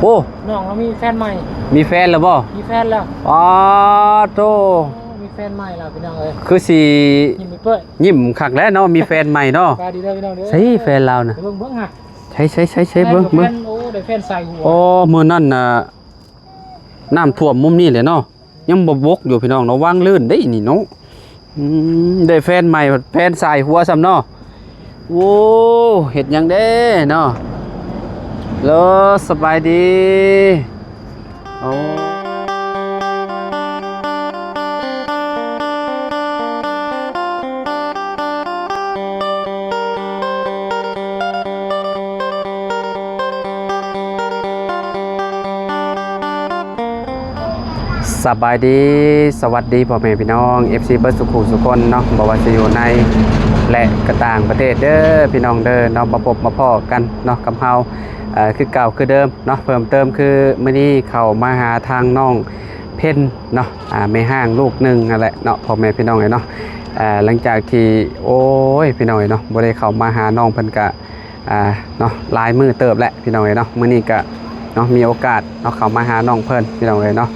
ໂອ້ ນ້ອງເຮົາມີແຟນໃໝ່ ມີແຟນແລ້ວບໍ່? ມີແຟນແລ້ວ ປາໂທ້ ໂອ້ ມີແຟນໃໝ່ແລ້ວພີ່ນ້ອງເອີຍ ຄືຊິຍິ້ມເປີຍ ຍິ້ມຄັກແຫຼະເນາະ ມີແຟນໃໝ່ເນາະ ສະບາຍດີເດີພີ່ນ້ອງເດີ ໃສແຟນລາວນະ ເບິ່ງເບິ່ງຫາ ໃສໆໆໆ ເບິ່ງເບິ່ງ ໂອ້ ໄດ້ແຟນສາຍຫົວ ໂອ້ ມື້ນັ້ນນະ ນ້ຳຖ້ວມມຸມນີ້ແຫຼະເນາະ ຍັງບໍ່ບົກຢູ່ພີ່ນ້ອງເນາະ ວັງລື່ນເດ້ນີ້ເນາະ ອືມ ໄດ້ແຟນໃໝ່ ແຟນສາຍຫົວຊ້ຳເນາະ ໂອ້ ເຮັດຫຍັງເດ້ເນາະ ເລີ ສະບາຍດີ ໂອ້ ສະບາຍດີ ສະຫວັດດີພໍ່ແມ່ພີ່ນ້ອງ ເອັຟຊີ ເບິດສູ່ຄູ່ສູ່ຄົນເນາະ ບໍ່ວ່າຊິຢູ່ໃນ ແລະ ກະຕ່າງປະເທດເດີພີ່ນ້ອງເດີເນາະ ມາພົບມາພໍ້ກັນເນາະກັບເຮົາ ເອີ ຄືເກົ່າຄືເດີມເນາະ ເພີ່ມເຕີມຄືມື້ນີ້ເຂົ້າມາຫາທາງນ້ອງເພັນເນາະ ອາ ແມ່ຮ້າງລູກໜຶ່ງຫັ້ນແຫຼະເນາະ ພໍ່ແມ່ພີ່ນ້ອງເອີຍເນາະ ເອີ ຫຼັງຈາກທີ່ ໂອ້ຍ ພີ່ນ້ອງເອີຍເນາະ ບໍ່ໄດ້ເຂົ້າມາຫານ້ອງເພິ່ນກະ ອ່າ ເນາະ ຫຼາຍມື້ເຕີບແຫຼະພີ່ນ້ອງເອີຍເນາະ ມື້ນີ້ກະເນາະ ມີໂອກາດເນາະ ເຂົ້າມາຫານ້ອງເພິ່ນພີ່ນ້ອງເອີຍເນາະ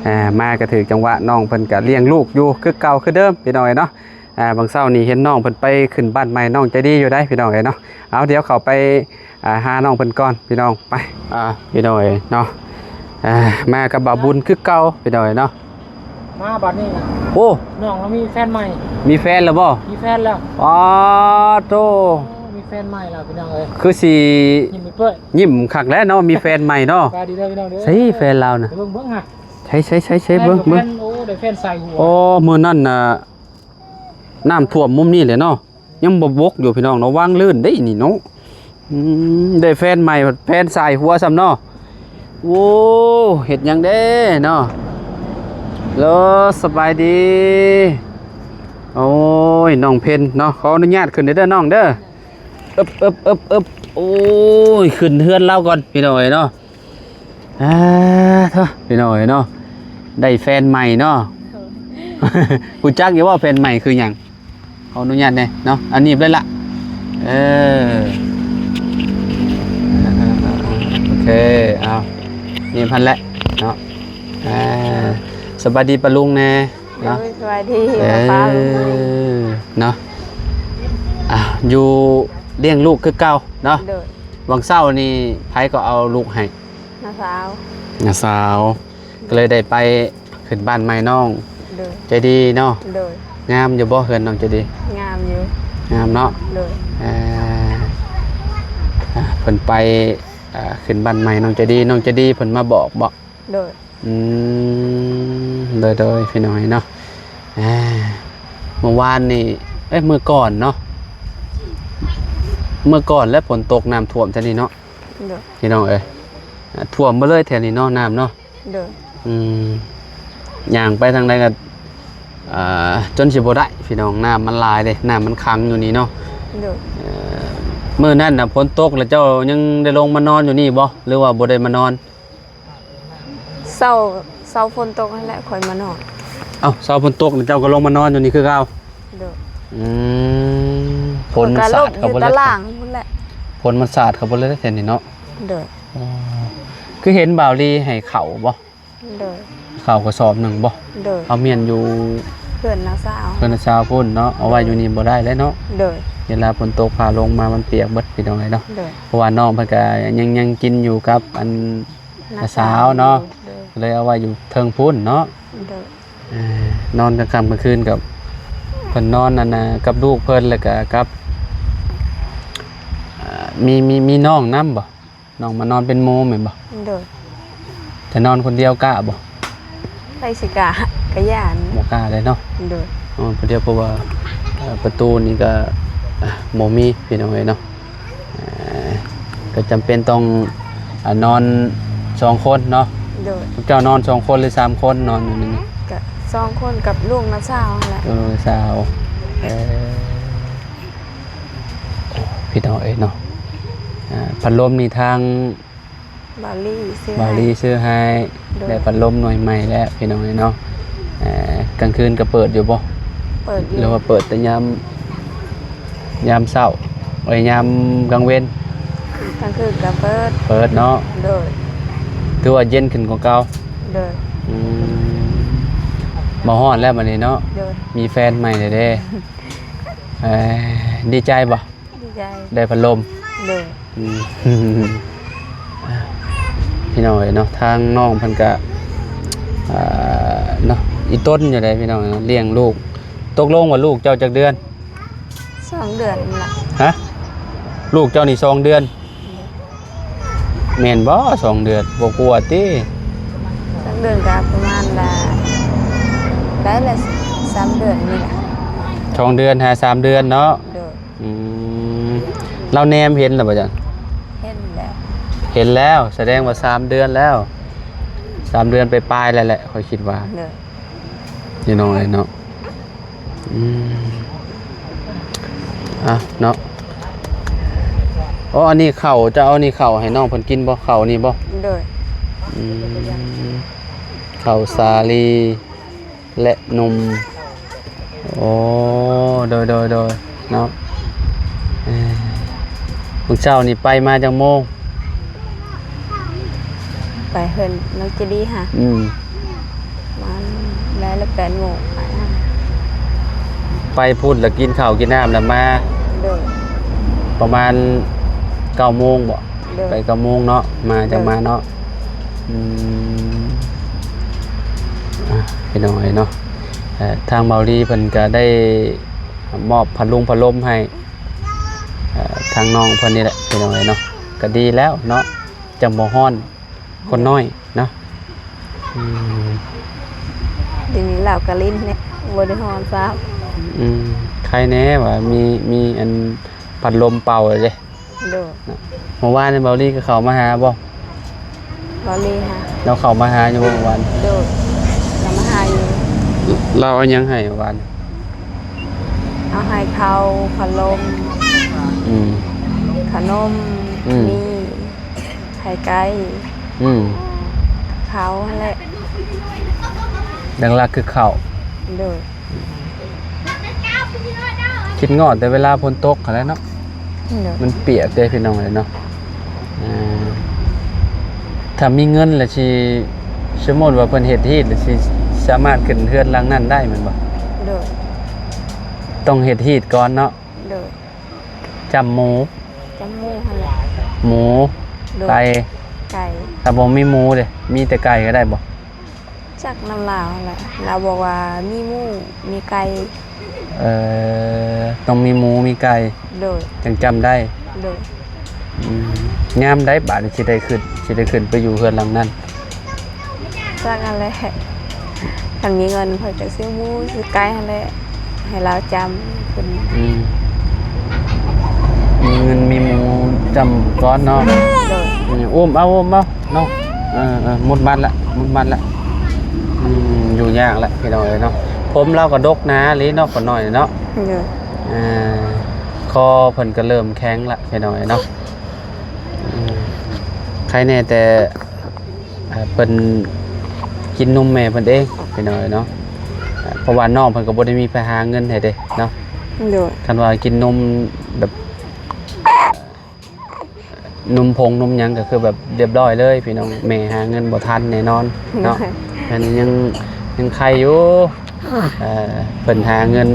ເອີ ມາກະຖືກຈັງຫວະ ນ້ອງເພິ່ນກະລ້ຽງລູກຢູ່ຄືເກົ່າຄືເດີມພີ່ນ້ອງເອີຍເນາະ ອ່າ ບາງເຊົ້ານີ້ເຫັນນ້ອງເພິ່ນໄປຂຶ້ນບ້ານໃໝ່ ນ້ອງໃຈດີຢູ່ໃດ໋ພີ່ນ້ອງເອີຍເນາະ ເອົາ ດຽວເຂົ້າໄປ ອ່າ ຫານ້ອງເພິ່ນກ່ອນພີ່ນ້ອງ ໄປ ອ່າ ພີ່ນ້ອງເອີຍເນາະ ອ່າ ມາກັບບ່າວບຸນຄືເກົ່າພີ່ນ້ອງເອີຍເນາະ ມາບັດນີ້ນະ ໂອ້ ນ້ອງເຮົາມີແຟນໃໝ່ ມີແຟນແລ້ວບໍ່? ມີແຟນແລ້ວ ປາໂທ້ ໂອ້ ມີແຟນໃໝ່ແລ້ວພີ່ນ້ອງເອີຍ ຄືຊິຍິ້ມເປີຍ ຍິ້ມຄັກແຫຼະເນາະ ມີແຟນໃໝ່ເນາະ ສະບາຍດີເດີພີ່ນ້ອງເດີ ໃສແຟນລາວນະ ເບິ່ງເບິ່ງຫາ ໃສໆໆໆ ເບິ່ງເບິ່ງ ໂອ້ ໄດ້ແຟນສາຍຫົວ ໂອ້ ມື້ນັ້ນນະ ນ້ຳຖ້ວມມຸມນີ້ແຫຼະເນາະ ຍັງບໍ່ບົກຢູ່ພີ່ນ້ອງເນາະ ວັງລື່ນເດ້ນີ້ເນາະ ອືມ ໄດ້ແຟນໃໝ່ ແຟນສາຍຫົວຊ້ຳເນາະ ໂອ້ ເຮັດຫຍັງເດ້ເນາະ ເລີ ສະບາຍດີ ໂອ້ຍ ນ້ອງເພັນເນາະ ຂໍອະນຸຍາດຂຶ້ນເດີນ້ອງເດີ ເອິບໆໆໆ ໂອ້ຍ ຂຶ້ນເຮືອນລາວກ່ອນພີ່ນ້ອງເອີຍເນາະ ອ່າ ໂທ້ ພີ່ນ້ອງເອີຍເນາະ ໄດ້ແຟນໃໝ່ເນາະ ຮູ້ຈັກຢູ່ບໍ່ແຟນໃໝ່ຄືຫຍັງ? ຂໍອະນຸຍາດແດ່ເນາະ ອັນນີ້ໄດ້ລະ ເອີ ໂອເຄ ເອົາ ນີ້ພັນແຫຼະເນາະ ອ່າ ສະບາຍດີປ້າລຸງແດ່ເນາະ ໂດຍ ສະບາຍດີ ເອີ ປ້າລຸງ ເນາະ ອ່າ ຢູ່ລ້ຽງລູກຄືເກົ່າເນາະ ໂດຍ ຫວ່າງເຊົ້ານີ້ໃຜກໍເອົາລູກໃຫ້? ນ້າສາວ ນ້າສາວ ກໍເລີຍໄດ້ໄປຂຶ້ນບ້ານໃໝ່ນ້ອງ ໂດຍ ໃຈດີເນາະ ໂດຍ ງາມຢູ່ບໍ່ເຮືອນນ້ອງໃຈດີ? ງາມຢູ່ ງາມເນາະ ໂດຍ ເອີ ອ່າ ເພິ່ນໄປ ອ່າ ຂຶ້ນບ້ານໃໝ່ນ້ອງໃຈດີ ນ້ອງໃຈດີເພິ່ນມາບອກບໍ່? ໂດຍ ອືມ ໂດຍໆ ພີ່ນ້ອງເນາະ ອ່າ ເມື່ອວານນີ້ ເອີຍ ມື້ກ່ອນເນາະ ມື້ກ່ອນແຫຼະຝົນຕົກນ້ຳຖ້ວມແຖວນີ້ເນາະ ໂດຍ ພີ່ນ້ອງເອີຍ ອ່າ ຖ້ວມໝົດເລີຍແຖວນີ້ເນາະ ນ້ຳເນາະ ໂດຍ ອືມ ຍ່າງໄປທາງໃດກໍ ອ່າ ຈົນຊິບໍ່ໄດ້ພີ່ນ້ອງ ນ້ຳມັນຫຼາຍເດ້ ນ້ຳມັນຂັງຢູ່ນີ້ເນາະ ໂດຍ ເອີ ມື້ນັ້ນນະຝົນຕົກແລ້ວເຈົ້າຍັງໄດ້ລົງມານອນຢູ່ນີ້ບໍ່ ຫຼືວ່າບໍ່ໄດ້ມານອນ? ເຊົ້າ ເຊົ້າຝົນຕົກຫັ້ນແຫຼະ ຂ້ອຍມານອນ ເອົ້າ ເຊົ້າຝົນຕົກແລ້ວເຈົ້າກໍລົງມານອນຢູ່ນີ້ຄືເກົ່າ? ໂດຍ ອືມ ຝົນມັນສາດເຂົ້າບໍ່ເລີຍ ຕາລ່າງພຸ້ນແຫຼະ ຝົນມັນສາດເຂົ້າບໍ່ເລີຍແຖວນີ້ເນາະ ໂດຍ ອໍ ຄືເຫັນບ່າວລີໃຫ້ເຂົ້າບໍ່? ໂດຍ ເຂົ້າກະສອບໜຶ່ງບໍ່? ໂດຍ ເອົາ ແມ່ນຢູ່ເຮືອນນ້າສາວ ເຮືອນນ້າສາວພຸ້ນເນາະ ເອົາໄວ້ຢູ່ນີ້ບໍ່ໄດ້ແລ້ວເນາະ ໂດຍ ເວລາຝົນຕົກຟ້າລົງມາມັນປຽກເບິດພີ່ນ້ອງເອີຍເນາະ ໂດຍ ເພາະວ່ານ້ອງເພິ່ນກະຍັງ ຍັງກິນຢູ່ກັບອັນ ນ້າສາວເນາະ ໂດຍ ກໍເລີຍເອົາໄວ້ຢູ່ເທິງພຸ້ນເນາະ ໂດຍ ເອີ ນອນກາງຄ່ຳກາງຄືນກັບ ເພິ່ນນອນອັນນ່າ ກັບລູກເພິ່ນ ແລ້ວກະກັບ ເອີ ມີ ມີ ມີນ້ອງນຳບໍ່? ນ້ອງມານອນເປັນໝູ່ແມ່ນບໍ່? ໂດຍ ຈະນອນຄົນດຽວກ້າບໍ່? ໃຜຊິກ້າ ກະຢ້ານ ບໍ່ກ້າເລີຍເນາະ ໂດຍ ນອນຜູ້ດຽວ ເພາະວ່າ ເອີ ປະຕູນີ້ກະ ອ່າ ບໍ່ມີພີ່ນ້ອງເອີຍເນາະ ເອີ ກະຈຳເປັນຕ້ອງ ອ່າ ນອນສອງຄົນເນາະ ໂດຍ ເຈົ້ານອນສອງຄົນ ຫຼື ສາມຄົນ ນອນຢູ່ນີ້? ກະສອງຄົນກັບລູກນ້າສາວຫັ້ນແຫຼະ ເອີ ສາວ ເອີ ພີ່ນ້ອງເອີຍເນາະ ອ່າ ພັດລົມນີ້ທາງ ບ່າວລີຊື້ ບ່າວລີຊື້ໃຫ້ ໂດຍ ໄດ້ພັດລົມໜ່ວຍໃໝ່ແລ້ວພີ່ນ້ອງເອີຍເນາະ ເອີ ກາງຄືນກໍເປີດຢູ່ບໍ່? ເປີດຢູ່ ຫຼືວ່າເປີດແຕ່ຍາມ ຍາມເຊົ້າ ເອີຍ ຍາມກາງເວັນ? ກາງຄືນກໍເປີດ ເປີດເນາະ ໂດຍ ຖືວ່າເຢັນຂຶ້ນກວ່າເກົ່າ. ໂດຍ. ອືມ ບໍ່ຮ້ອນແລ້ວບັດນີ້ເນາະ. ໂດຍ. ມີແຟນໃໝ່ແລ້ວເດ້. ເອີ ດີໃຈບໍ່? ດີໃຈ. ໄດ້ພັດລົມ. ໂດຍ. ອືມ ພີ່ນ້ອງເອີຍເນາະ ທາງນ້ອງເພິ່ນກະ ອ່າ ເນາະ ອີຕົນຢູ່ໃດ໋ພີ່ນ້ອງເນາະ ລ້ຽງລູກ. ຕົກລົງວ່າລູກເຈົ້າຈັກເດືອນ? ສອງເດືອນລະ. ຮະ? ລູກເຈົ້ານີ້ສອງເດືອນ? ແມ່ນບໍ່? ສອງເດືອນ ບໍ່ກວ່າຕິ? ສອງເດືອນກະປະມານລະ ໄດ້ລະສາມເດືອນນີ້ລະ. ສອງເດືອນຫາສາມເດືອນເນາະ. ໂດຍ. ອືມ ລາວແນມເຫັນແລ້ວບໍ່ຈັກ? ເຫັນແລ້ວ. ເຫັນແລ້ວ ສະແດງວ່າສາມເດືອນແລ້ວ ສາມເດືອນປາຍໆແລ້ວແຫຼະ ຂ້ອຍຄິດວ່າ. ໂດຍ. ພີ່ນ້ອງເອີຍເນາະ. ອືມ ອ່ະເນາະ. ອໍ ອັນນີ້ເຂົ້າ ເຈົ້າເອົານີ້ເຂົ້າໃຫ້ນ້ອງເພິ່ນກິນບໍ່? ເຂົ້ານີ້ບໍ່? ໂດຍ. ອືມ ເຂົ້າສາລີ ແລະ ນົມ. ໂອ້ ໂດຍໆໆ ເນາະ. ເອີ ມື້ເຊົ້ານີ້ໄປມາຈັກໂມງ? ໄປເຮືອນນ້ອງເຈດີຫາ. ອືມ ມາໄດ້ລະແປດໂມງໄປ. ໄປພຸ້ນລະກິນເຂົ້າກິນນ້ຳລະມາ. ໂດຍ. ປະມານເກົ້າໂມງບໍ? ໂດຍ. ໄປເກົ້າໂມງເນາະ ມາ ໂດຍ ຈັ່ງມາເນາະ. ອືມ ອ່ະ ພີ່ນ້ອງເອີຍເນາະ ເອີ ທາງເບົາລີເພິ່ນກະໄດ້ມອບພັດລົມ ພັດລົມໃຫ້ ເອີ ທາງນ້ອງເພິ່ນນີ້ແຫຼະ ພີ່ນ້ອງເອີຍເນາະ. ກະດີແລ້ວເນາະ ຈັ່ງບໍ່ຮ້ອນ ຄົນນ້ອຍເນາະ. ອືມ ດຽວນີ້ລາວກະຫຼິ້ນແນ່ ບໍ່ໄດ້ຮ້ອນຊ້ຳ. ອືມ ໄຄແນ່ວ່າມີ ມີອັນພັດລົມເປົ່າເດ້. ໂດຍ. ເມື່ອວານນີ້ເບົາລີກໍເຂົ້າມາຫາບໍ່? ເບົາລີຫາ. ລາວເຂົ້າມາຫາຢູ່ບໍ່ເມື່ອວານ? ໂດຍ ລາວມາຫາຢູ່. ລາວເອົາຫຍັງໃຫ້ເມື່ອວານ? ເອົາໃຫ້ເຂົ້າ ເຂົ້າລົມ. ອືມ ເຂົ້າໜົມ. ອືມ ມີໄຂ່ໄກ່. ອືມ ເຂົ້າຫັ້ນແຫຼະ ຫຼັກໆຄືເຂົ້າ. ໂດຍ. ຄິດຮອດແຕ່ເວລາຝົນຕົກຫັ້ນແຫຼະເນາະ. ໂດຍ. ມັນປຽກເດ້ພີ່ນ້ອງເອີຍເນາະ. ອ່າ ຖ້າມີເງິນລະຊິ ສົມມຸດວ່າເພິ່ນເຮັດຮີດລະຊິສາມາດຂຶ້ນເຮືອນຫຼັງນັ້ນໄດ້ແມ່ນບໍ່? ໂດຍ. ຕ້ອງເຮັດຮີດກ່ອນເນາະ. ໂດຍ. ຈ້ຳໝູ ຈ້ຳໝູຫັ້ນແຫຼະ. ໝູ. ໂດຍ. ໄກ່. ໄກ່. ຖ້າບໍ່ມີໝູເດ ມີແຕ່ໄກ່ກໍໄດ້ບໍ່? ຈັກນຳລາວຫັ້ນແຫຼະ ລາວບອກວ່າມີໝູ ມີໄກ່. ເອີ ຕ້ອງມີໝູມີໄກ່. ໂດຍ. ຈັ່ງຈ້ຳໄດ້. ໂດຍ. ອືມ ຍາມໃດບາດນີ້ຊິໄດ້ຂຶ້ນ ຊິໄດ້ຂຶ້ນໄປຢູ່ເຮືອນຫຼັງນັ້ນ? ຈັກຫັ້ນແຫຼະ ຄັນມີເງິນຂ້ອຍກໍຊື້ໝູຊື້ໄກ່ຫັ້ນແຫຼະ ໃຫ້ລາວຈ້ຳຂຶ້ນ. ອືມ ມີເງິນມີໝູຈ້ຳກ່ອນເນາະ. ໂດຍ. ອືມ ອຸ້ມເອົາ ອຸ້ມເອົາເນາະ. ເອີໆ ໝົດບັດລະ ໝົດບັດລະ. ອືມ ຢູ່ຍາກລະພີ່ນ້ອງເອີຍເນາະ. ຜົມລາວກໍດົກໜາອີ່ຫຼີເນາະ ຂ້ອຍນ້ອຍເນາະ. ໂດຍ. ອ່າ ຄໍເພິ່ນກໍເລີ່ມແຂງລະພີ່ນ້ອງເອີຍເນາະ. ອືມ ໄຄແນ່ແຕ່ ອ່າ ເພິ່ນກິນນົມແມ່ເພິ່ນເອງພີ່ນ້ອງເອີຍເນາະ. ເພາະວ່ານ້ອງເພິ່ນກໍບໍ່ໄດ້ມີໃຜຫາເງິນໃຫ້ເດ້ເນາະ. ໂດຍ. ຄັນວ່າກິນນົມແບບ ນົມຜົງນົມຫຍັງກໍຄືແບບລຽບຮ້ອຍເລີຍພີ່ນ້ອງ ແມ່ຫາເງິນບໍ່ທັນແນ່ນອນເນາະ. ໂດຍ. ອັນນີ້ຍັງ ຍັງໄຄຢູ່ ເອີ ເພິ່ນຫາເງິນ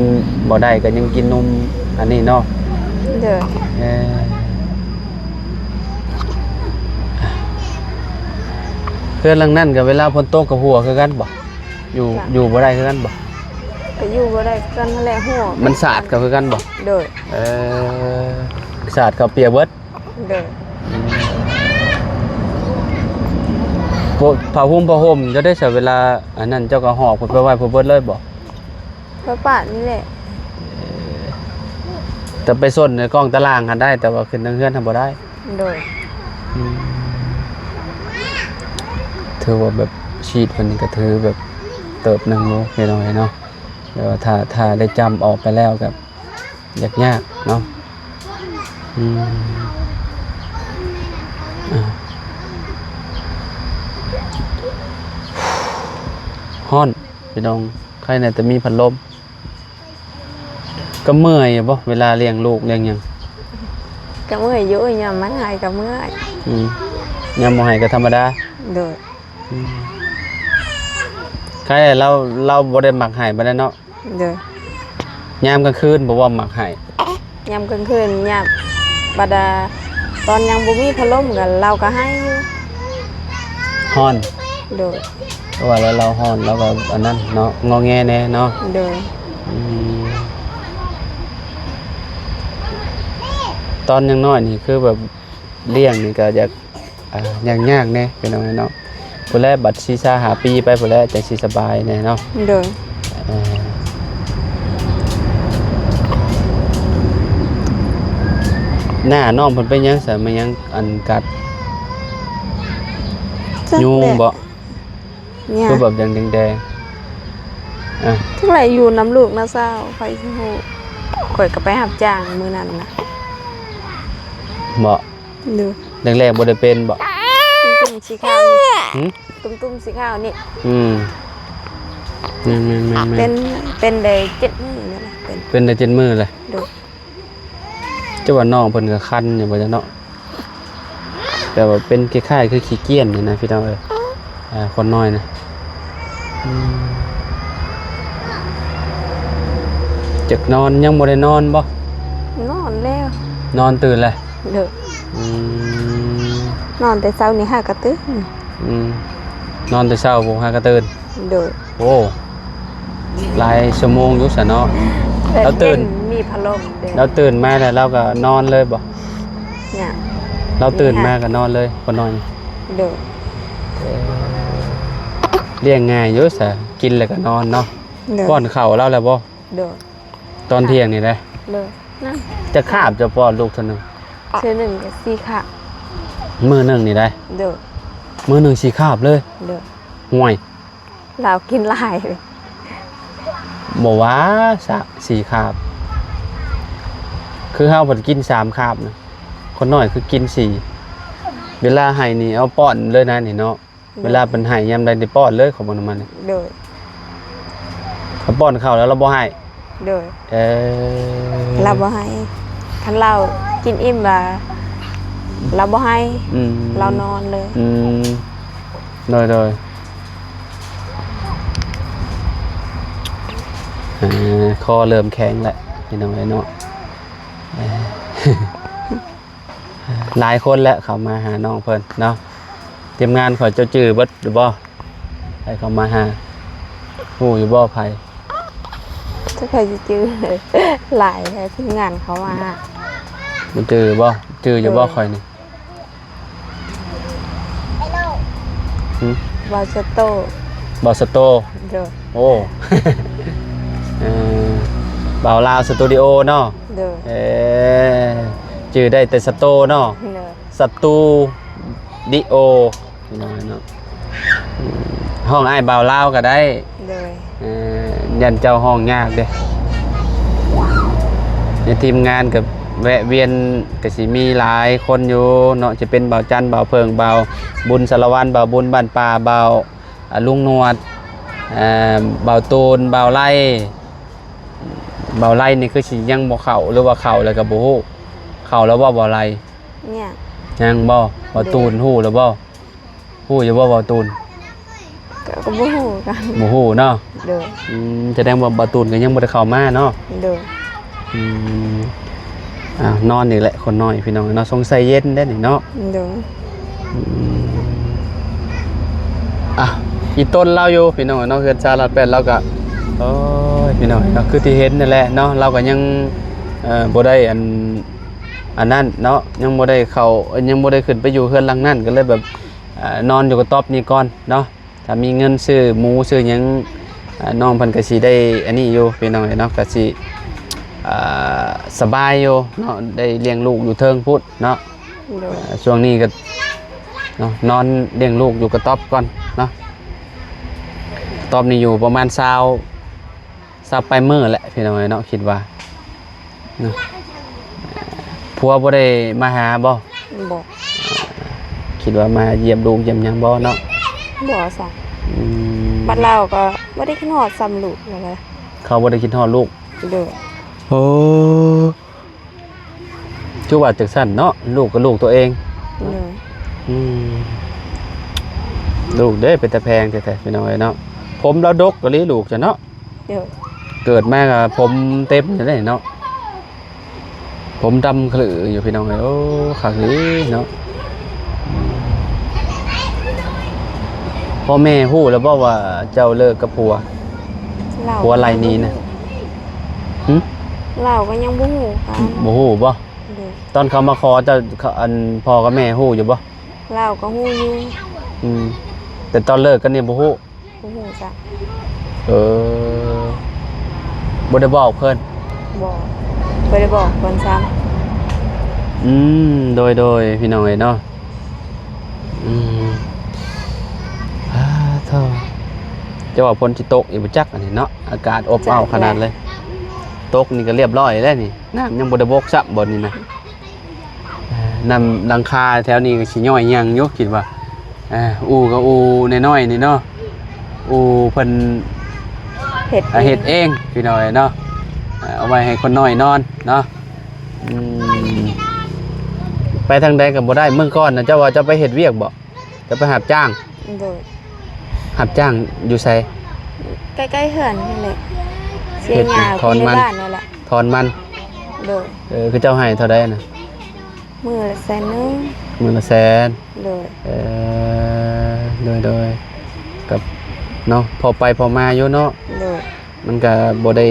ບໍ່ໄດ້ກໍຍັງກິນນົມອັນນີ້ເນາະ. ໂດຍ. ເອີ ເຮືອນຫຼັງນັ້ນກໍເວລາຝົນຕົກກໍຮົ່ວຄືກັນບໍ່? ຢູ່ ຢູ່ບໍ່ໄດ້ຄືກັນບໍ່? ກໍຢູ່ບໍ່ໄດ້ຄືກັນຫັ້ນແຫຼະ ຮົ່ວ. ມັນສາດກໍຄືກັນບໍ່? ໂດຍ. ເອີ ສາດກໍປຽກເບິດ. ໂດຍ. ອືມ ພວກຜ້າຫຸ້ມຜ້າຫົ່ມເຈົ້າໄດ້ໃຊ້ເວລາອັນນັ້ນ ເຈົ້າກໍຫອບຂຶ້ນໄປໄວ້ພຸ້ນເບິດເລີຍບໍ່? ໄປປະນີ້ແຫຼະ. ເອີ ແຕ່ໄປຊົນໃນກ້ອງຕາລ່າງຫັ້ນໄດ້ ແຕ່ວ່າຂຶ້ນທາງເຮືອນຫັ້ນບໍ່ໄດ້. ໂດຍ. ອືມ ຖືວ່າແບບຊີດມັນນີ້ກໍຖືແບບເຕີບໜຶ່ງຢູ່ພີ່ນ້ອງເອີຍເນາະ. ແຕ່ວ່າຖ້າ ຖ້າໄດ້ຈ້ຳອອກໄປແລ້ວກໍ ຍາກໆເນາະ. ອືມ ອ່າ ຮ້ອນພີ່ນ້ອງ ໃຄແນ່ແຕ່ມີພັດລົມ. ກໍເມື່ອຍຢູ່ບໍ່ ເວລາລ້ຽງລູກລ້ຽງຫຍັງ? ກໍເມື່ອຍຢູ່ ຍາມມັນໄຫ້ກໍເມື່ອຍ. ອືມ ຍາມບໍ່ໄຫ້ກໍທຳມະດາ. ໂດຍ ອືມ ໃຄລາວ ລາວບໍ່ໄດ້ມັກໄຫ້ປານໃດເນາະ. ໂດຍ ຍາມກາງຄືນບໍ່ວ່າມັກໄຫ້ ຍາມກາງຄືນ ຍາມ ບັດ ອາ ຕອນຍັງບໍ່ມີພັດລົມກໍ ລາວກໍໄຫ້ຢູ່. ຮ້ອນ ໂດຍ ເພາະວ່າລາວ ລາວຮ້ອນ ລາວກໍອັນນັ້ນເນາະ ງໍແງແດ່ເນາະ. ໂດຍ ອືມ ຕອນຍັງນ້ອຍນີ້ຄືແບບລ້ຽງນີ້ກໍຢາກ ອ່າ ຍາກໆແດ່ພີ່ນ້ອງເນາະ ພຸ້ນແຫຼະ ບັດສີ່ສິບຫ້າປີໄປພຸ້ນແຫຼະ ຈັ່ງຊິສະບາຍແດ່ເນາະ. ໂດຍ ເອີ ໜ້ານ້ອງເພິ່ນເປັນຫຍັງຊະ ແມ່ນຫຍັງອັນກັດ? ຈັກແຫຼະ ຍຸງບໍ? ຍາກ ຄືແບບແດງໆ ອາ ຈັ່ງໃດ ຢູ່ນຳລູກນຳສາວ ໃຜຊິຮູ້ ຂ້ອຍກໍໄປຮັບຈ້າງມື້ນັ້ນນະ ບໍ? ໂດຍ ແລກໆບໍ່ໄດ້ເປັນບໍ? ຕຸ້ມໆສີຂາວນີ້ ຫື? ຕຸ້ມໆສີຂາວນີ້ ອືມ ແມ່ນໆໆໆ ເປັນ ເປັນໄດ້ເຈັດມື້ແລ້ວນະ ເປັນ ເປັນໄດ້ເຈັດມື້ແລ້ວ. ໂດຍ ແຕ່ວ່ານ້ອງເພິ່ນກໍຄັນຢູ່ບໍ່ຈັກເນາະ ແຕ່ວ່າເປັນຄ້າຍໆຄືຂີ້ກ້ຽນນີ້ນະພີ່ນ້ອງເອີຍ ອ່າ ຄົນນ້ອຍນະ. ອືມ ຢາກນອນ ຍັງບໍ່ໄດ້ນອນບໍ? ນອນແລ້ວ ນອນຕື່ນແລ້ວ. ໂດຍ ອືມ ນອນແຕ່ເຊົ້ານີ້ຫາກະຕື່ນ. ອືມ ນອນແຕ່ເຊົ້າພຸ້ນຫາກະຕື່ນ. ໂດຍ ໂອ້ ຫຼາຍຊົ່ວໂມງຢູ່ຊະເນາະ. ແບບ ລາວຕື່ນ ເຢັນ ມີພັດລົມເດ້ ລາວຕື່ນມາແລ້ວລາວກໍນອນເລີຍບໍ? ຍັງ ລາວຕື່ນມາກໍນອນເລີຍ ຄົນນ້ອຍ. ໂດຍ ເອີ ລ້ຽງງ່າຍຢູ່ຊະ ກິນແລ້ວກໍນອນເນາະ. ໂດຍ ປ້ອນເຂົ້າລາວແລ້ວບໍ? ໂດຍ ຕອນທ່ຽງນີ້ໄດ໋. ໂດຍ ນັ້ນ ຈັກຄາບຈະປ້ອນລູກເທື່ອໜຶ່ງ? ເທື່ອໜຶ່ງກໍສີ່ຄາບ ມື້ໜຶ່ງນີ້ໄດ໋. ໂດຍ ມື້ໜຶ່ງສີ່ຄາບເລີຍ. ໂດຍ ຫ່ວຍ ລາວກິນຫຼາຍ ບໍ່ວ່າສະ ສີ່ຄາບ ຄືເຮົາພັດກິນສາມຄາບນະ ຄົນນ້ອຍຄືກິນສີ່. ເວລາໃຫ້ນີ້ເອົາປ້ອນເລີຍນະນີ້ເນາະ. ໂດຍ ເວລາເພິ່ນໃຫ້ຍາມໃດນີ້ປ້ອນເລີຍ ຂອງມັນນະມັນ. ໂດຍ ຄັນປ້ອນເຂົ້າແລ້ວລາວບໍ່ໄຫ້. ໂດຍ ເອີ ລາວບໍ່ໄຫ້ ຄັນລາວກິນອີ່ມລະລາວບໍ່ໄຫ້. ອືມ ລາວນອນເລີຍ. ອືມ ໂດຍໆ ເອີ ຄໍເລີ່ມແຂງແລ້ວພີ່ນ້ອງເອີຍເນາະ. ເອີ ຫຼາຍຄົນແຫຼະເຂົ້າມາຫານ້ອງເພິ່ນເນາະ. ທີມງານຂ້ອຍເຈົ້າຈື່ເບິດຢູ່ບໍ່? ໃຜເຂົ້າມາຫາ ຮູ້ຢູ່ບໍ່ໃຜ? ຈັກໃຜຊິຈື່ ຫຼາຍແທ້ ທີມງານເຂົ້າມາຫາ. ບໍ່ຈື່ບໍ່? ຈື່ຢູ່ບໍ່ ໂດຍ ຂ້ອຍນີ້? ຫຶ? ບ່າວສະໂຕ ບ່າວສະໂຕ. ໂດຍ ໂອ້ ເອີ ບ່າວລາວສະຕູດິໂອເນາະ. ໂດຍ ເອີ ຈື່ໄດ້ແຕ່ສະໂຕເນາະ. ໂດຍ ສະຕູດິໂອ ພີ່ນ້ອງເນາະ. ອືມ ຮ້ອງອ້າຍບ່າວລາວກໍໄດ້. ໂດຍ ເອີ ຢ້ານເຈົ້າຮ້ອງຍາກເດ້. ໃນທີມງານກໍແວະວຽນ ກໍຊິມີຫຼາຍຄົນຢູ່ເນາະ ຈະເປັນບ່າວຈັນ ບ່າວເຜິ້ງ ບ່າວບຸນສາລະວັນ ບ່າວບຸນບ້ານປ່າ ບ່າວ ອາ ລຸງໜວດ ເອີ ບ່າວຕູນ ບ່າວໄລ. ບ່າວໄລນີ້ຄືຊິຍັງບໍ່ເຂົ້າ ຫຼືວ່າເຂົ້າແລ້ວກໍບໍ່ຮູ້? ເຂົ້າແລ້ວບໍ່ ບ່າວໄລ? ຍັງ ຍັງບໍ່? ບ່າວຕູນ ໂດຍ ຮູ້ແລ້ວບໍ່? ຮູ້ຢູ່ບໍ່ ບ່າວຕູນ? ກໍ ກໍບໍ່ຮູ້ຄືກັນ ບໍ່ຮູ້ເນາະ. ໂດຍ ອືມ ສະແດງວ່າບ່າວຕູນກໍຍັງບໍ່ໄດ້ເຂົ້າມາເນາະ. ໂດຍ ອືມ ອ້າວ ນອນອີກແຫຼະຄົນນ້ອຍ ພີ່ນ້ອງເນາະ ສົງໄສເຢັນເດ້ນີ້ເນາະ. ໂດຍ ອືມ ອ່ະ ອີຕົນລາວຢູ່ ພີ່ນ້ອງເນາະ ເຮືອນຊາລາດແປດ ລາວກໍ ໂອ້ຍ ພີ່ນ້ອງເນາະ ຄືທີ່ເຫັນນັ້ນແຫຼະເນາະ ລາວກໍຍັງ ເອີ ບໍ່ໄດ້ອັນ ອັນນັ້ນເນາະ ຍັງບໍ່ໄດ້ເຂົ້າ ຍັງບໍ່ໄດ້ຂຶ້ນໄປຢູ່ເຮືອນຫຼັງນັ້ນ ກໍເລີຍແບບ ເອີ ນອນຢູ່ກະຕ໊ອບນີ້ກ່ອນເນາະ. ຖ້າມີເງິນຊື້ໝູຊື້ຫຍັງ ເອີ ນ້ອງເພິ່ນກໍຊິໄດ້ອັນນີ້ຢູ່ ພີ່ນ້ອງເອີຍເນາະ ກໍຊິ ເອີ ສະບາຍຢູ່ເນາະ ໄດ້ລ້ຽງລູກຢູ່ເທິງພຸ້ນເນາະ. ໂດຍ ເອີ ຊ່ວງນີ້ກໍເນາະ ນອນລ້ຽງລູກຢູ່ກະຕ໊ອບກ່ອນເນາະ. ກະຕ໊ອບນີ້ຢູ່ປະມານຊາວ ຊາວປາຍມື້ແຫຼະ ພີ່ນ້ອງເອີຍເນາະ ຄິດວ່າເນາະ. ຜົວບໍ່ໄດ້ມາຫາບໍ່? ບໍ່ ຄິດວ່າມາຢ້ຽມລູກຢ້ຽມຫຍັງບໍ່ເນາະ? ບໍ່ຊະ ອືມ ບັດລາວກໍບໍ່ໄດ້ຄິດຮອດສ່ຳລູກ ແລ້ວກໍ ເຂົາບໍ່ໄດ້ຄິດຮອດລູກ. ໂດຍ ໂອ້ ຄືວ່າຈັ່ງຊັ້ນເນາະ ລູກກໍລູກຕົວເອງ. ໂດຍ ອືມ ລູກເດ້ ເປັນຕາແພງແທ້ໆ ພີ່ນ້ອງເອີຍເນາະ. ຜົມລາວດົກອີ່ຫຼີລູກຊັ້ນເນາະ. ໂດຍ. ເກີດມາກໍຜົມເຕັມຢູ່ເດ້ເນາະ. ຜົມດຳຂະລືຢູ່ ພີ່ນ້ອງເອີຍ. ໂອ້ ຄັກອີ່ຫຼີເນາະ. ພໍ່ແມ່ຮູ້ແລ້ວບໍ່ວ່າເຈົ້າເລີກກັບຜົວ? ລາວ ຜົວໄລ່ໜີນະ. ຫຶ? ລາວກໍຍັງບໍ່ຮູ້ກັນ. ບໍ່ຮູ້ບໍ່? ໂດຍ. ຕອນເຂົາມາຂໍເຈົ້າ ເຂົາ ອັນ ພໍ່ກັບແມ່ຮູ້ຢູ່ບໍ່? ລາວກໍຮູ້ຢູ່. ອືມ. ແຕ່ຕອນເລີກກັນນີ້ບໍ່ຮູ້? ບໍ່ຮູ້ຈັກ. ເອີ ບໍ່ໄດ້ບອກເພິ່ນ? ບໍ່ ບໍ່ໄດ້ບອກເພິ່ນຊ້ຳ. ອືມ ໂດຍໆ ພີ່ນ້ອງເອີຍເນາະ. ອືມ ອາ ໂທ້ ຈະວ່າຝົນຊິຕົກອີກບໍ່ຈັກອັນນີ້ເນາະ. ອາກາດອົບອ້າວຂະໜາດເລີຍ. ຕົກນີ້ກໍລຽບຮ້ອຍແລ້ວນີ້. ນ້ຳຍັງບໍ່ໄດ້ບົກຊ້ຳບ່ອນນີ້ນະ. ເອີ ນ້ຳຫຼັງຄາແຖວນີ້ກໍຊິຍ້ອຍຍັງຢູ່ ຄິດວ່າ. ເອີ ອູ່ກໍອູ່ນ້ອຍໆນີ້ເນາະ. ອູ່ເພິ່ນເຮັດ ອ່າ ເອງ ເຮັດເອງ ພີ່ນ້ອງເອີຍເນາະ. ເອີ ເອົາໄວ້ໃຫ້ຄົນນ້ອຍນອນເນາະ. ອືມ ໄປທາງໃດກໍບໍ່ໄດ້. ມື້ກ່ອນນະ ເຈົ້າວ່າເຈົ້າໄປເຮັດວຽກບໍ່? ຈະໄປຮັບຈ້າງ? ໂດຍ. ຮັບຈ້າງຢູ່ໃສ? ໃກ້ໆເຮືອນນີ້ແຫຼະ. ເສຍຫຍ້າ ຢູ່ໃນບ້ານນັ້ນແຫຼະ. ຖອນມັນ? ໂດຍ. ເອີ ເຂົາເຈົ້າໃຫ້ເທົ່າໃດນະ? ມື້ລະແສນໜຶ່ງ. ມື້ລະແສນ? ໂດຍ. ເອີ ໂດຍໆ ກັບເນາະ ພໍໄປພໍມາຢູ່ເນາະ. ໂດຍ. ມັນກະບໍ່ໄດ້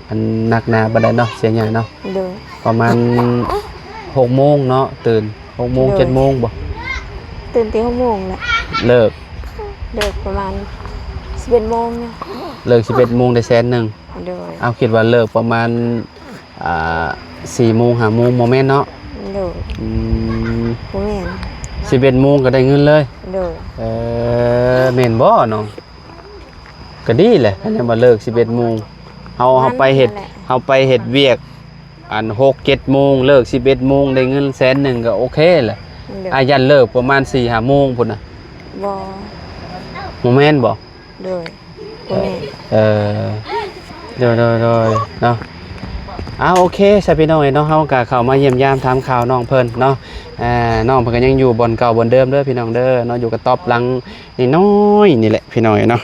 ອັນໜັກໜາປານໃດເນາະ ເສຍຫຍ້າເນາະ. ໂດຍ. ປະມານຫົກໂມງເນາະ ຕື່ນຫົກໂມງ ໂດຍ ເຈັດໂມງບໍ່? ຕື່ນແຕ່ຫົກໂມງແຫຼະ. ເລີກ ເລີກປະມານສິບເອັດໂມງເນາະ. ເລີກສິບເອັດໂມງ ໄດ້ແສນໜຶ່ງ. ໂດຍ. ເອົາ ຄິດວ່າເລີກປະມານ ອ່າ ສີ່ໂມງ ຫ້າໂມງ ບໍ່ແມ່ນເນາະ? ໂດຍ. ອືມ ບໍ່ແມ່ນ. ສິບເອັດໂມງກໍໄດ້ເງິນເລີຍ? ໂດຍ. ເອີ ແມ່ນບໍ່ນ້ອງ? ກໍດີແຫຼະ ຄັນວ່າເລີກສິບເອັດໂມງ ເຮົາ ເຮົາໄປເຮັດ ເຮົາໄປເຮັດວຽກ ອັນ ຫົກເຈັດໂມງ ເລີກສິບເອັດໂມງ ໄດ້ເງິນແສນໜຶ່ງ ກໍໂອເຄແຫຼະ. ໂດຍ. ອາ ຢ້ານເລີກປະມານສີ່ຫ້າໂມງພຸ້ນນະ. ບໍ່ ບໍ່ແມ່ນບໍ່? ໂດຍ. ບໍ່ແມ່ນ. ເອີ ໂດຍໆໆ ເນາະ. ອາ ໂອເຄຊະ ພີ່ນ້ອງເອີຍເນາະ ເຮົາກໍເຂົ້າມາຢ້ຽມຢາມຖາມຂ່າວນ້ອງເພິ່ນເນາະ. ອາ ນ້ອງເພິ່ນກໍຍັງຢູ່ບ່ອນເກົ່າບ່ອນເດີມເດີ ພີ່ນ້ອງເດີເນາະ ຢູ່ກະຕ໊ອບຫຼັງ ນ້ອຍໆນີ້ແຫຼະ ພີ່ນ້ອງເອີຍເນາະ.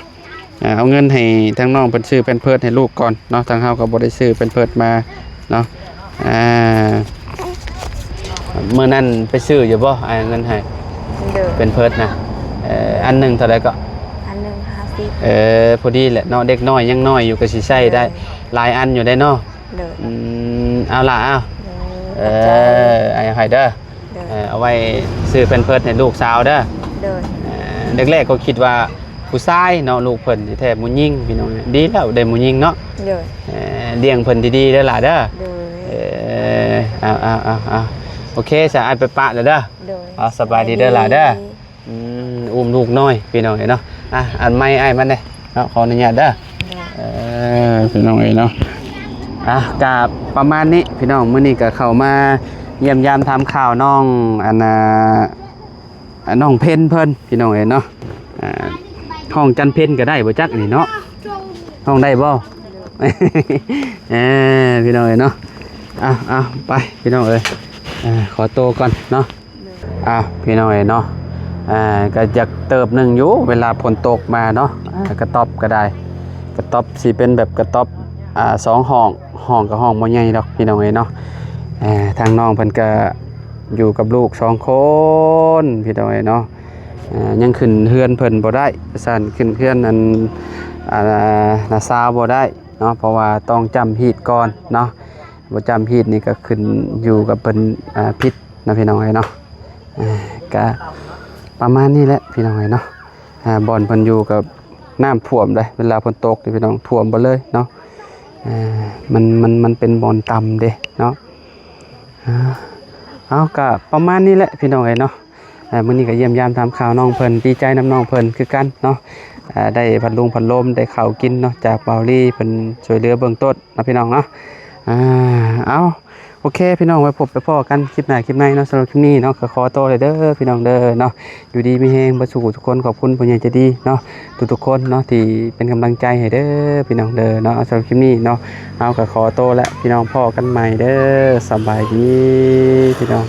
ອ່າ ເອົາເງິນໃຫ້ທາງນ້ອງເພິ່ນຊື້ແພມເພີດໃຫ້ລູກກ່ອນເນາະ ທາງເຮົາກໍບໍ່ໄດ້ຊື້ແພມເພີດມາເນາະ. ອ່າ ມື້ນັ້ນໄປຊື້ຢູ່ບໍ່ ອ້າຍເງິນໃຫ້? ໂດຍ. ແພມເພີດນະ ເອີ ອັນໜຶ່ງເທົ່າໃດເກາະ? ອັນໜຶ່ງຫ້າສິບ. ເອີ ພໍດີແຫຼະເນາະ ເດັກນ້ອຍຍັງນ້ອຍຢູ່ ກໍຊິໃຊ້ໄດ້ ໂດຍ ຫຼາຍອັນຢູ່ເດ້ເນາະ. ໂດຍ. ອືມ ເອົາລະ ເອົາ. ໂດຍ. ເອີ ຂອບໃຈ ອ້າຍໃຫ້ເດີ. ໂດຍ. ເອີ ເອົາໄວ້ຊື້ແພມເພີດໃຫ້ລູກສາວເດີ. ໂດຍ. ເອີ ແລກໆກໍຄິດວ່າຜູ້ຊາຍເນາະ ລູກເພິ່ນ ທີ່ແທ້ຜູ້ຍິງ ພີ່ນ້ອງ. ດີແລ້ວໄດ້ຜູ້ຍິງເນາະ. ໂດຍ. ເອີ ລ້ຽງເພິ່ນດີໆເດີຫຼ້າເດີ. ໂດຍ. ເອີ ເອົາໆໆໆ ໂອເຄຊະ ອ້າຍໄປປະແລ້ວເດີ. ໂດຍ. ເອົາ ສະບາຍດີເດີຫຼ້າເດີ. ອືມ ອຸ້ມລູກນ້ອຍ ພີ່ນ້ອງເອີຍເນາະ. ອ່ະ ອັນໄມອ້າຍມັນເດ້ເນາະ ຂໍອະນຸຍາດເດີ. ໂດຍ. ເອີ ພີ່ນ້ອງເອີຍເນາະ ອ່ະ ກະປະມານນີ້ ພີ່ນ້ອງ. ມື້ນີ້ກະເຂົ້າມາຢ້ຽມຢາມຖາມຂ່າວນ້ອງ ອັນ ອ່າ ນ້ອງເພັນເພິ່ນ ພີ່ນ້ອງເອີຍເນາະ. ອ່າ ຮ້ອງຈັນເພັນກໍໄດ້ບໍ່ຈັກນີ້ເນາະ ຮ້ອງໄດ້ບໍ່? ເອີ ພີ່ນ້ອງເອີຍເນາະ. ເອົາໆ ໄປ ພີ່ນ້ອງເອີຍ ເອີ ຂໍໂຕກ່ອນເນາະ. ອ່າ ພີ່ນ້ອງເອີຍເນາະ ອ່າ ກໍຢາກເຕີບໜຶ່ງຢູ່ ເວລາຝົນຕົກມາເນາະ. ອ່າ ກະຕ໊ອບກໍໄດ້ ກະຕ໊ອບຊິເປັນແບບກະຕ໊ອບ ອ່າ ສອງຫ້ອງ ຫ້ອງກໍຫ້ອງບໍ່ໃຫຍ່ດອກ ພີ່ນ້ອງເອີຍເນາະ. ອ່າ ທາງນ້ອງເພິ່ນກໍຢູ່ກັບລູກສອງຄົນ ພີ່ນ້ອງເອີຍເນາະ. ອ່າ ຍັງຂຶ້ນເຮືອນເພິ່ນບໍ່ໄດ້ ວ່າຊັ້ນ ຂຶ້ນເຮືອນອັນ ອ່າ ນ້າສາວບໍ່ໄດ້ເນາະ ເພາະວ່າຕ້ອງຈ້ຳຮີດກ່ອນເນາະ. ບໍ່ຈ້ຳຮີດນີ້ກໍຂຶ້ນຢູ່ກັບເພິ່ນ ອ່າ ຜິດເນາະ ພີ່ນ້ອງເອີຍເນາະ. ອ່າ ກະປະມານນີ້ແຫຼະ ພີ່ນ້ອງເອີຍເນາະ. ອ່າ ບ່ອນເພິ່ນຢູ່ກໍນ້ຳຖ້ວມເດ້ ເວລາຝົນຕົກນີ້ ພີ່ນ້ອງ ຖ້ວມເບິດເລີຍເນາະ. ອ່າ ມັນ ມັນ ມັນເປັນບ່ອນຕ່ຳເດ້ເນາະ. ອ່າ ເອົາ ກະປະມານນີ້ແຫຼະ ພີ່ນ້ອງເອີຍເນາະ. ເອີ ມື້ນີ້ກໍຢ້ຽມຢາມຖາມຂ່າວນ້ອງເພິ່ນ ດີໃຈນຳນ້ອງເພິ່ນຄືກັນເນາະ. ເອີ ໄດ້ພັດລຸງພັດລົມ ໄດ້ເຂົ້າກິນເນາະ ຈາກບ່າວລີເພິ່ນຊ່ວຍເຫຼືອເບື້ອງຕົ້ນເນາະ ພີ່ນ້ອງເນາະ. ອ່າ ເອົາ ໂອເຄ ພີ່ນ້ອງ ໄວ້ພົບໄປພໍ້ກັນຄລິບໜ້າຄລິບໃນເນາະ. ສຳລັບຄລິບນີ້ເນາະ ກໍຂໍໂຕເລີຍເດີ ພີ່ນ້ອງເດີເນາະ. ຢູ່ດີມີແຮງເບິດສູ່ທຸກຄົນ ຂອບຄຸນຜູ້ໃຫຍ່ໃຈດີເນາະ ທຸກໆຄົນເນາະ ທີ່ເປັນກຳລັງໃຈໃຫ້ເດີ ພີ່ນ້ອງເດີເນາະ. ສຳລັບຄລິບນີ້ເນາະ ເຮົາກໍຂໍໂຕແລະ ພີ່ນ້ອງ ພໍ້ກັນໃໝ່ເດີ ສະບາຍດີ ພີ່ນ້ອງ.